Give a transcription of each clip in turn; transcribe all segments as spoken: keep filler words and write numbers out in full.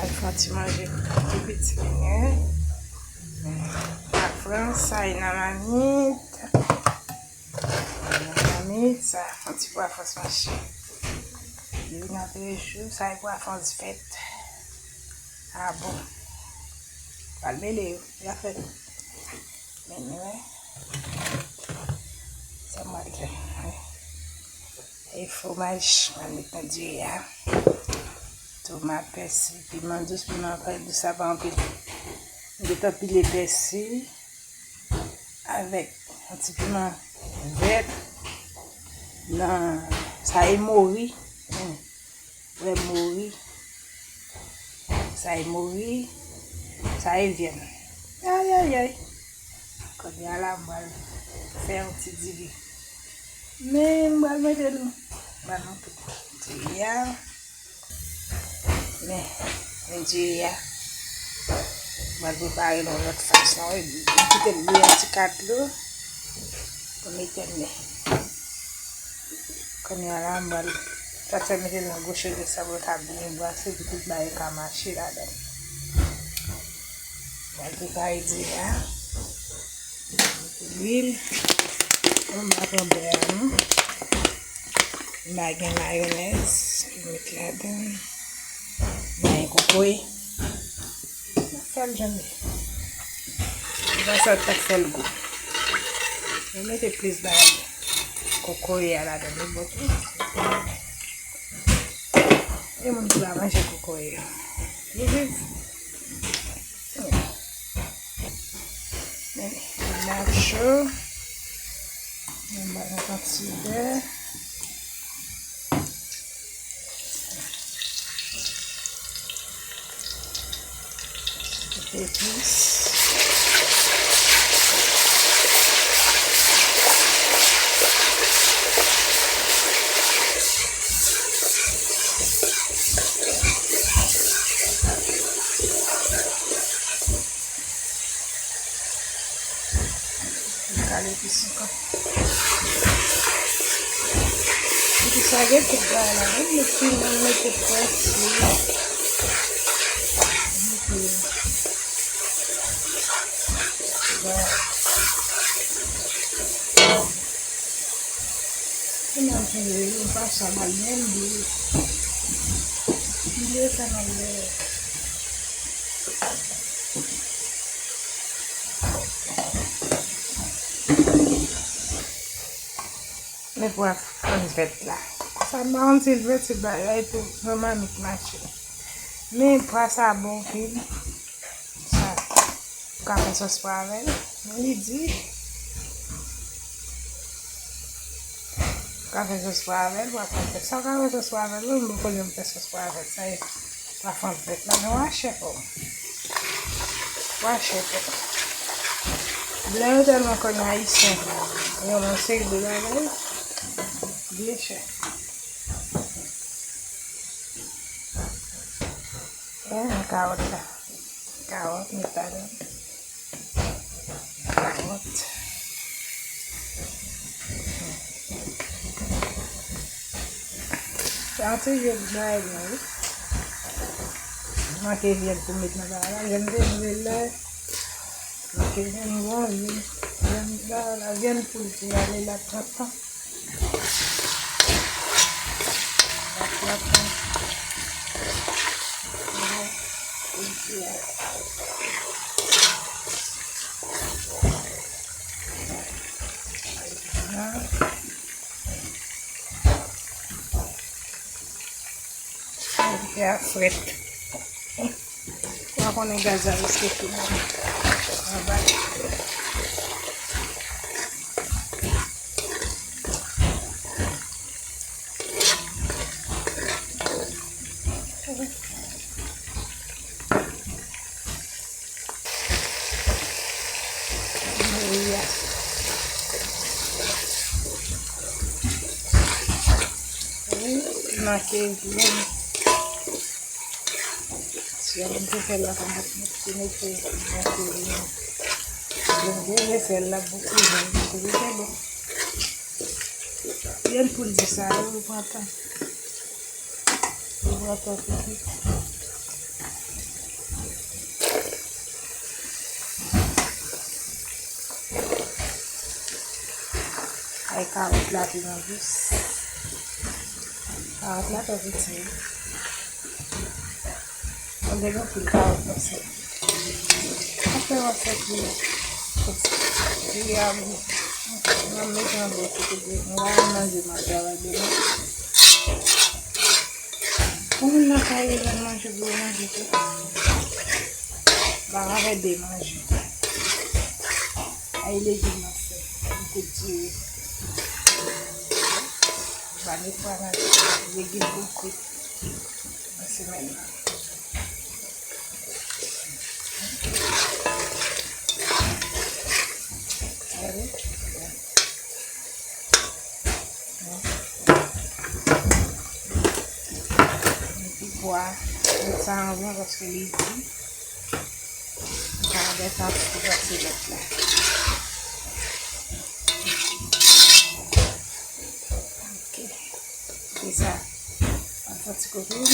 Fè yon ti manje pou piti, men. Afran, sa e nan mamit. Nan mamit, sa, yon ti pwa frans mache. Li nan trèz jou, sa e pwa frans vèt. A bon. Pral mele yo, y a fèt. Men, men, sa m pral fè. E fwomaj, mwen met nan diri a. Tomat, pèsi, piman dous, piman pa dous, sa pa anpil. M gentan pile pèsi avèk yon ti piman vèt. Nan, sa e mori. Hmm. Wè mori. Sa e mori. Sa e vyann. Ayayay. Kounye a la, m pral fè yon ti diri. Men, m pral mete l, m pral mete diri a. Men, men diri a. M pral prepare l yon lòt fason. M kite l bouyi yon ti kat dlo. Pou mete l men. Kounye a la, m pral fè mete l nan gwo chede sa pou l ka byen brase, pou tout bagay ka mache ladan l. M pral prepare diri a. Mete lwil. Bon, m pa pran bè a, non. M pa gen mayonèz pou m met ladan l. M pa gen kokoye. M ap fè l jan m ye. Se pa sa k ap fè l gou. Mwen mete plis bagay kokoye a ladan li bon tou. E moun ki pa manje kokoye yo. Yo viv. Men, men ap cho. Mwen ba nou yon ti bè. Epis. Kale epis ankò. Epis la gen tout bagay la, wi, mete piman, mete pèsi, mete, bon. Piman tonbe, yo pa sa mal menm, di. Pile sa nan lè. Men pwa frans vèt la. Sa m pa konn si l vèt, se bagay tou, nan mamit mache. Men pwa sa bon anpil. Sa, ou ka fè sòs pwa avè l. Men li di, ou ka fè sòs pwa avè l, ou ka fè, sa ou ka fè sòs pwa avè l, wi, m poko janm fè sòs pwa avè l. Sa e pwa frans vèt la, men wa chè fò. Wa chè fò. Blan yo tèlman konn ayisyen. Yo nan seri de bagay. Byen chè. Wè, kawòt la. Kawòt, met ladan. Kawòt. Sa yon ti jwe bagay la, wi. Manke vyann pou met nan bagay la. Vyann te vle lè. Manke vyann bon, vyann, vyann bagay la, vyann poul ti ale la, trant tan. Sa fè a frèt. Ou pa konnen gaz la riske fini. Anba. Manke vyann. Si w ap fè la, pa mete, mete manke vyann. Vyann byen fè la, bokou vyann, bokou vyann, se bon. Vyann poul di sa, yo pran tan. Yo pran tan pou kuit. Ay, kawòt la piman dous. Kawòt la twò piti. Mwen gen anpil kawòt nan sa. Apre w ap fè pou li a gou. Mwen mete yon bò kote pou mwen manje, m ap travay demen. Pou moun nan ka rive manje, pou yo manje tou. Ba avè de manje. Ay, legim m ap fè. M kout diri. M pa netwaye nan legim pou kwit nan semèn nan. Gade. Epi pwa, met sa anvan paske li di. Gade sa pou pase lòt la. Ok. Se sa. An fè ti kote.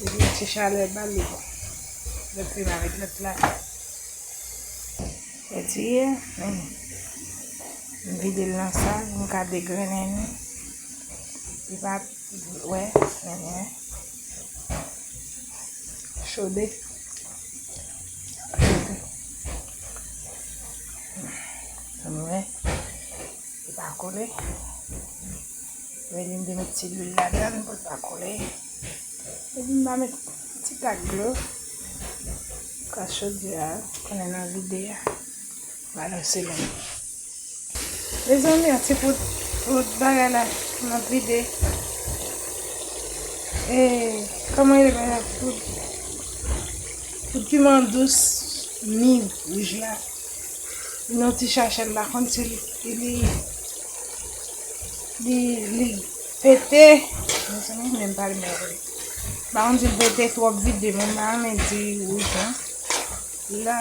Epi ti chalè ba li bon. Lòt fè avèk lòt la. Etire, men. M vide l nan sa, m ka degrennen li. Li pa wè, men, men. Chode. Chode. Ann wè. Li pa kole. Men li m te met ti lwil ladan l pou l pa kole. Epi m va met ti tak dlo. Kras chodyè a, konnen nan vide a. Balanse men. Mezanmi, yon ti poud, poud bagay la, m ap vide. E, kòman rele bagay la? Poud, poud piman dous, mi wouj la. Yon ti chachèt la, kòmsi li, li, li, li pete. Mezanmi, menm pa li mèvèy. M pa konn si l pete twòp vide, men m pa renmen diri wouj lan. La.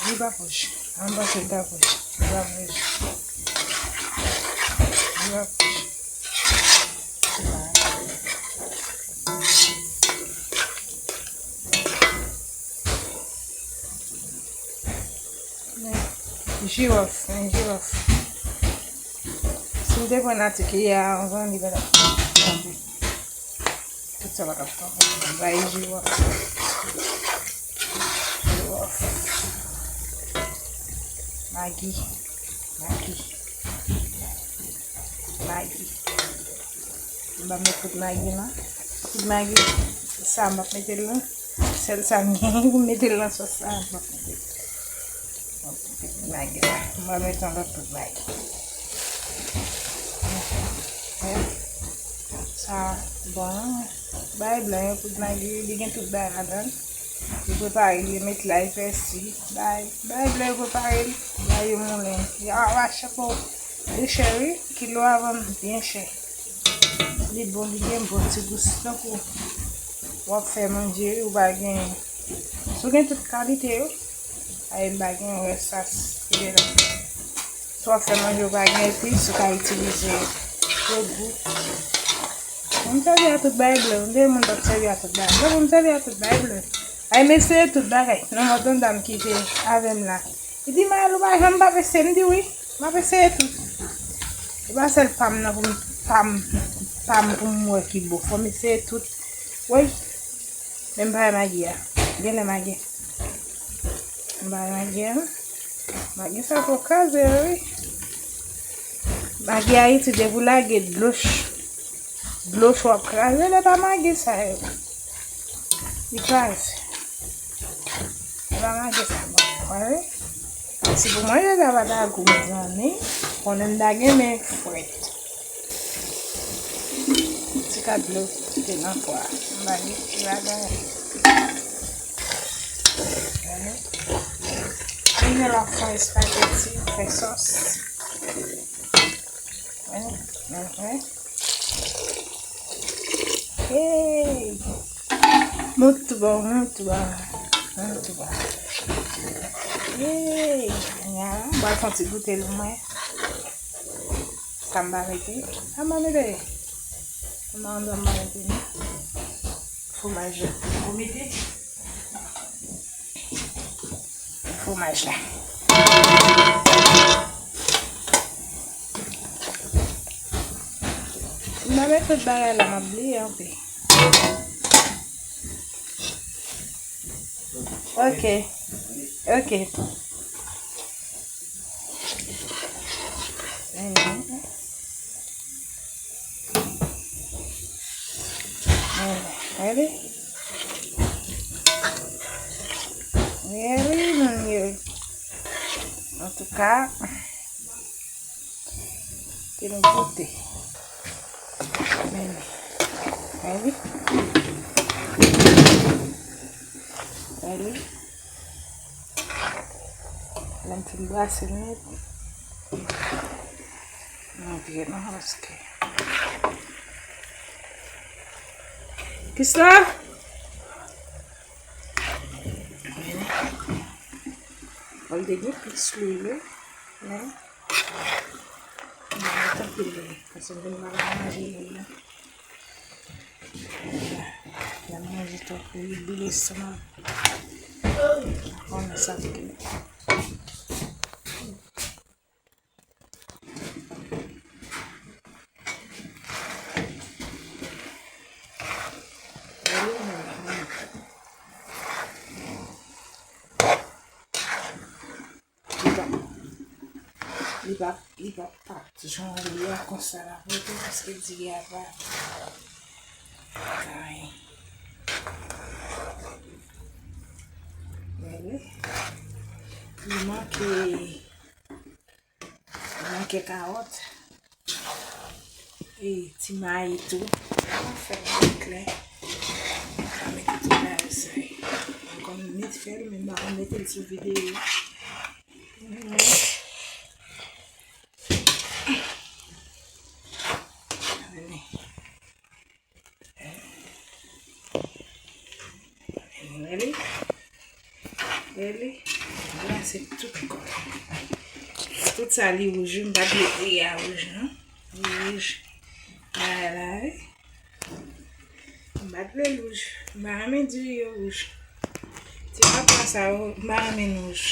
Li pa pwòch. An m panse li ta pwòch. Li pa pwòch. Li pa pwòch. Men, jiwòf, men jiwòf. Si m te pran atik li a anvan, li pa t ap tonbe. Tout sa pa t ap tonbe. Bay jiwòf. Jiwòf. Magi. Magi. Magi. M ap met tout magi lan. Tout magi sa m ap mete l lan. Sèl sa m genyen pou m mete l lan sòs sa, m ap mete l. Magi sa. M ap mete yon lòt tout magi. Sa bon. Bay blan yo tout magi, li gen tout bagay ladan l. Yo prepare l, yo met lay, pèsi, bay, bay blan yo prepare l, bay yo moulen. Yo arache po li chè wi, kilo a vann byen chè. Li bon, li gen bon ti gou. Tankou w ap fè manje wi, ou pa gen, si w gen tout kalite yo, ay m pa gen rès sa, se la. Si w ap fè manje, ou pa gen epis, ou ka itilize lòt gou. Mwen m sèvi a tout bay blan. M te moun t ap sèvi a tout bay blan. Mwen m sèvi a tout bay blan. Ay, m eseye tout bagay. Nan mòd yon dam ki te avè m la. Li di, "Mayèl, ou pa janm p ap eseye?" M di, "Wi, m ap eseye tout." E pa sèl pa m nan pou m, pa m, pa m pou m wè ki bon. Fò m eseye tout. Wi. Men m pa wè magi a. Genlè magi. M pa wè magi a. Magi sa fò kraze, wi. Magi Ayiti, depi w lage dlo ch-, dlo cho ap kraze, lè pa magi sa yo. Li kraze. Lè pa magi sa bon, wi. Si pou manje sa pa ta gou, mezanmi, konnen m ta gen men frèt. Ti kat dlo ki te nan fwa. M ba li ti ladan. Kounye a l ap fè espageti, fè sòs. Hey! Mout tou ba, mout tou ba, mout tou ba. Hey! Kounye a, m pral fè yon ti goute l mwen. Sa m pa mete? Sa m pa mete? Sa m pa mete, non. Fwomaj la. Ou mete? Fwomaj la. M ap met tout bagay la, m ap bliye anpil. Ok. Ok. Ready? Ready, moun yo. Antouka, ke nou goute. Men, men li. Men li. Lè m fin brase l nèt. Mwen vye non, paske. Kisa? Fò l te gen plis lwil, wi. Men, mwen met anpil lwil, paske m vin pa ka manje lwil la. Lè m manje twòp lwil, lwil estomak. Konnen sa ki. Li p ap, li p ap, li p ap pati jan li ye a konsa la, pou tou, paske diri a pa, ay. Gade. Li manke, li manke kawòt. E ti mayi tou. Fè l byen klè. Mwen mete tout bagay sa yo. Mwen konn met fè l, men m pa konn mete l sou videyo. Really? Really? Brase tout kò. Tout sa li wouj, wi, m pa t vle ri a wouj, non. Li wouj. Bagay la, wi. M pa t vle l wouj. M pa renmen diri yo wouj. Ti papa sa yo, m pa renmen l wouj.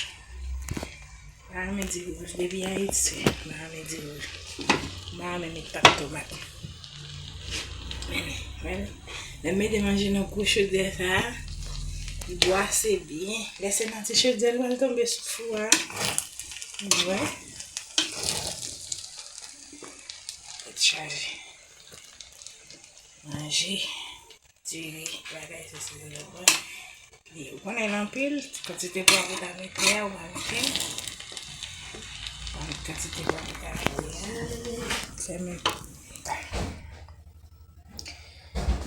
M pa renmen diri wouj. Depi Ayiti, m pa renmen diri wouj. M pa renmen met pat tomat. Men, men, lè m mete manje nan gwo chodyè sa a, li bwase byen. Lè se nan ti chodyè, l pral tonbe sou fou a. Ou wè? Tèt chaje. Manje. Diri, bagay, se, se, se, se, li, ou konnen l anpil, kantite pwav ou ta mete a, ou pa mete. Kantite pwav ou ta mete a. Fèmen.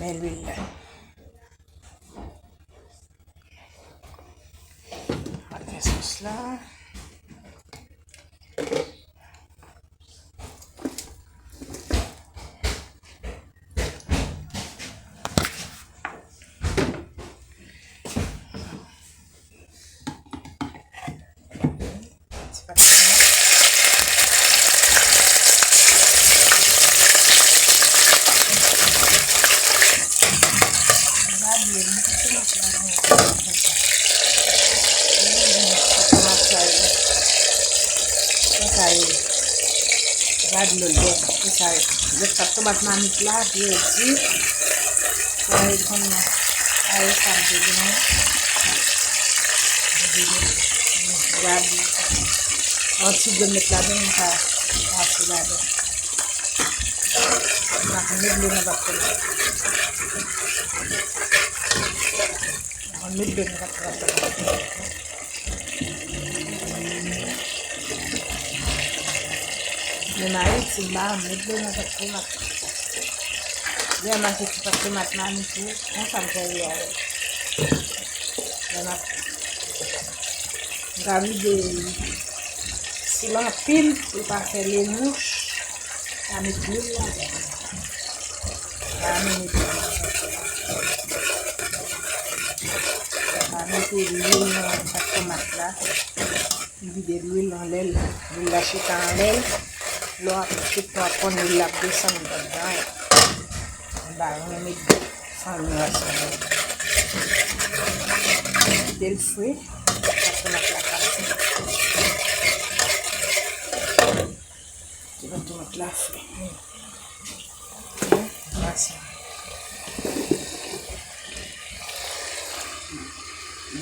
Men lwil la. Mwen fè sòs la. Ti pati tomat. Gade, mwen ti tomat la, mwen konsa. Mwen konsa ye. Konsa ye. Gade lòt bò. Konsa ye. Lòt pat tomat mamit la, redi. Sa ye konn nan. Sa ye sa m te gen. Gade. Yon ti dlo m met ladan, m ka pase ladan. M pa konn met dlo nan pat tomat. M pa konn met dlo nan pat tomat. Men Ayiti, m pa konn met dlo nan pat tomat. Lè m achte ti pat tomat mamit tou, konsa m fè ye avè l. Lè m ap, m ka vide li. Si l anpil, pou l pa fè lemouch, pa met lwil ladan. Pa met lwil ladan. Pa mete lwil nan pat tomat la. Vide lwil anlè l. Lwil la chita anlè l. Lè w ap frit, w ap konn lwil la ap desann anndan. M pa renmen met fanm nan ansanm. Kite l fre. Sa tomat la pase. Mwen tou met la fre.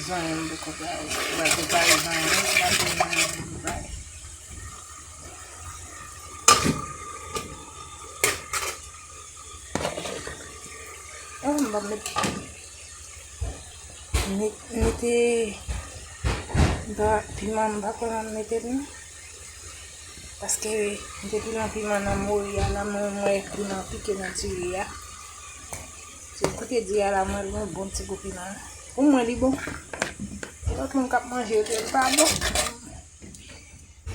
Zanyen m poko pare. Mwen prepare zanyen m, mwen prepare zanyen m, mwen prepare. Ah, m pa met, met, mete, m pa, piman, m pa konn mete l non. Paske m te pile yon piman nan mori a la, mwen, mwen piman pike nan diri a. Se koute diri a la, mwen, li yon bon ti gou piman. Pou mwen, li bon. E lòt moun k ap manje, yo di l pa bon.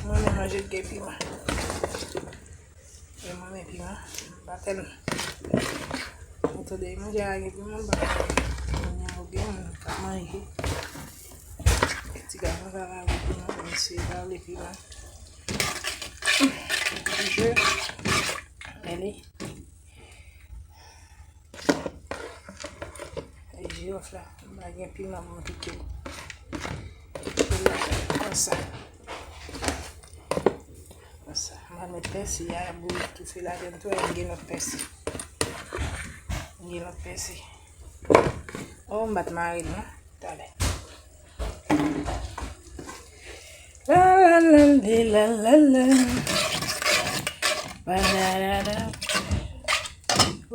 Mwen, mwen manje l gen piman. E mwen, men piman, m pa tèlman. Ou tande manje a gen piman, m pa tèlman. Mwen, ou gen moun k ap manje. Ti gason sa la, gen piman, mesye, pa vle piman. Je. Gade. E jiwòf la, m pa gen piman pou m pike. Konsa. Konsa. M va met pèsi a, bouyi toufe ladann tou, e m gen lòt pèsi. M gen lòt pèsi. Oh, m pa t mare l non. Talè. La la la li la la la. Ba la la la.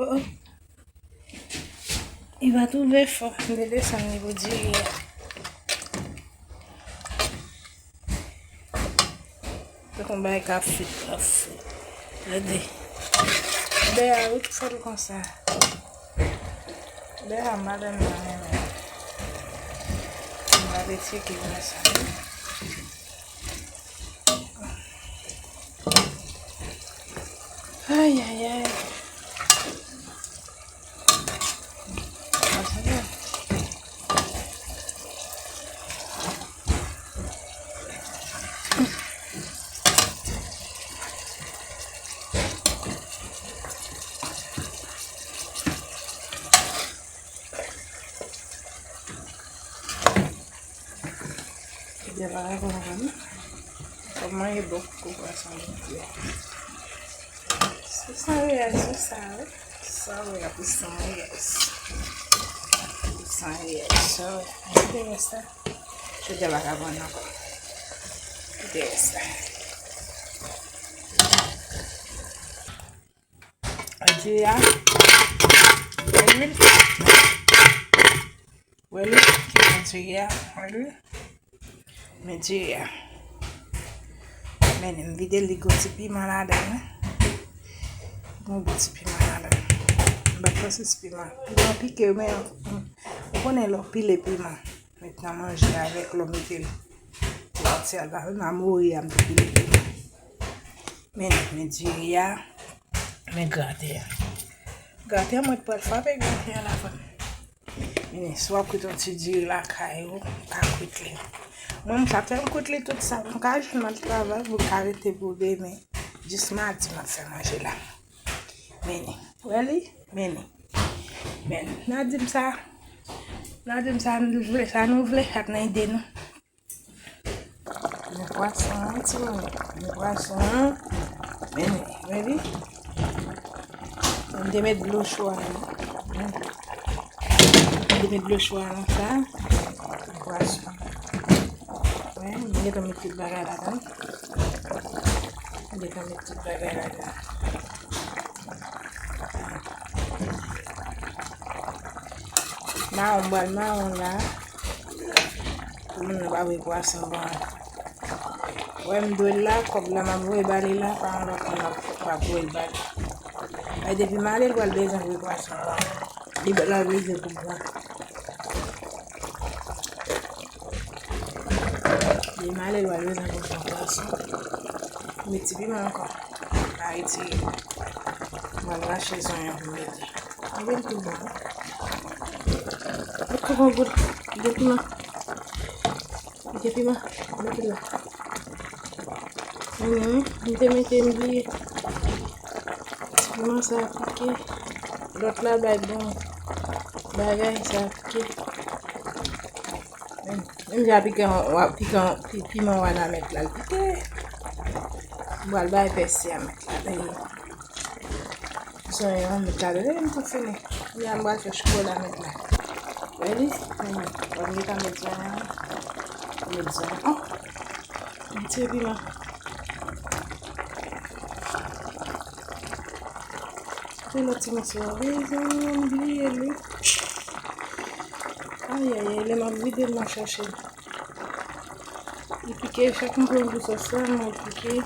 Oh, oh. Li pa twouve fò. M te desann li pou diri a. Fè konn bagay ka fèt la fou. Gade. Bè a wi k fè l konsa. Bè a madanm nan renmen. M pa te tcheke konsa wi. Ay ay ay. Ebyen pa konprann. Kòman e bon pou pwason bouke. Se san reyèl, se sa wi. San reyèl, pou san reyèl. Pou san reyèl, san reyèl. Kite rès la. Jodi a pa ka vann ankò. Kite rès la. Diri a. Wè lwil. Wè lwil ki nan diri a. Wè lwil. Men diri a. Men m vide li gon ti piman ladan l wi. Gon gou ti piman ladan l. M pa t panse ti piman. Piman pike men ou konnen lè w pile piman. Met nan manje avèk lè w mete l. Ti atyèl la, menm a mori a m te pile piman. Men, men diri a, men gratè a. Gratè a mwen t pral frape gratè a la fanmi. Men, si w ap kwit yon ti diri lakay ou, ou ka kwit li. Mwen, m ka fè m kwit li tout sa, m ka jwenn al travay pou l ka rete pou demen. Jis madi m ap fè manje la. Men, wè li, men, men, n a di m sa, n a di m sa nou vle, sa nou vle, sa k nan ide nou. Men pwason an, timoun. Men pwason an. Men, men li. M te met dlo cho a nan. M te met dlo cho a nan sa. Men pwason an. Wi, m gentan met tout bagay ladan. M gentan met tout bagay ladan. Mawon, m pral mawon la. Pou moun nan pa voye pwason ban. Wè m dwe l la, kòb la m ap voye ba li la, pa yon lòt moun ap, ap voye l ba li. Ay, depi m ale, l pral bezwen voye pwason ban. Li pral bezwen pou bwa. Li male, l pral bezwen pou pran pwason. Met ti piman ankò. Pa retire. Mwen rache zonyon pou mete. Li vin tou bon. Li tou bon gout. Li gen piman. Li gen piman. Mete la. Mwen menm, m te mete m bliye. Ti piman sa pike. Lòt la bay bon bagay, sa pike. Menm, menm jan pikan, pikan, pi-, piman wanament la, l pike. L Pral bay pèsi a met la. Zanyon an met la. Depi m tou fini. Kounye a m pral fè chikola met la. Wè li? Wè li? Wè m gentan met zanyon an. Met zanyon. Oh! Yon ti piman. Te lòt ti moso a. Wi, zanyon an, m bliye li. Ayayay, lè m ap vide l, m ap chache. Li pike, chak mwen pran gou sòs la, mwen pike.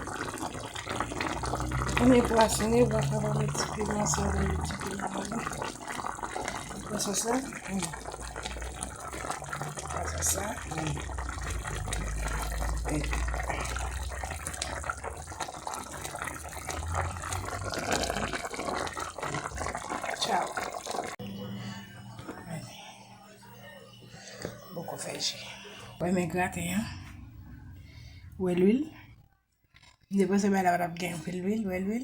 Konnen pwasonnen, ou pa kapab met ti piman, sa vle di ti piman ladan. Pran sòs la. Hmm. Pran sòs la. Hmm. E. Tchaw. Poko fè je. Wè men graten an. Wè lwil. M te panse bagay la pa t ap gen anpil lwil, wè lwil.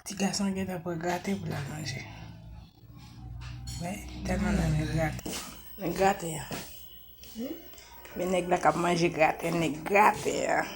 Ti gason an gentan pran graten pou l al manje. Wè, tèlman l renmen graten. Men graten an. Men nèg la k ap manje graten, nèg graten an.